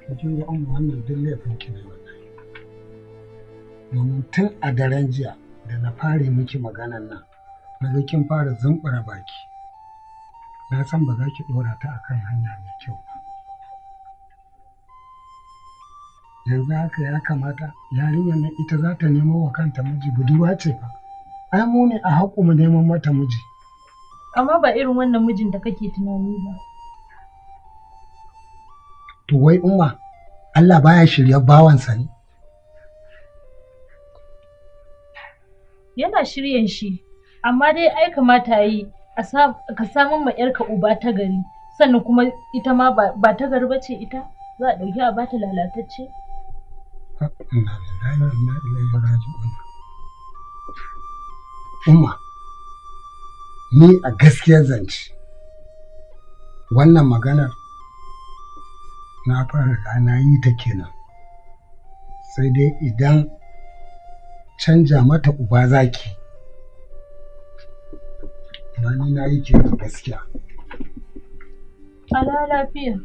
To kin ga Umma, wannan duk laifin ki ne wallahi. Domin tun a daren jiya da na fare miki maganan nan, na ga kin fara zumbura baki. Na san ba za ki ɗora ta akan hanya mai kyau ba. Yanzu haka ya kamata yarinyar nan ita za ta nemo wa kanta miji, budurwa ce fa. Ai mu ne a haƙu mu neman mata miji. Amma ba irin wannan mijin da kake tunani ba. To wai Umma, Allah baya shirya bawansa ne? Yana shiryan shi, amma dai ai kamata yi ka samun ma 'yarka uba ta gari, sannan kuma ita ma ba ta gari ba ce ita, za a ɗauki a bata lalatacce. Inna lillahi wa inna ilaihi raji'un. Umma, ni a gaskiyar zance, wannan maganar na fara riga na yi ta kenan. Sai dai idan canja mata uba zaki. Amma ni na yi kenan gaskiya. Ala lafiya.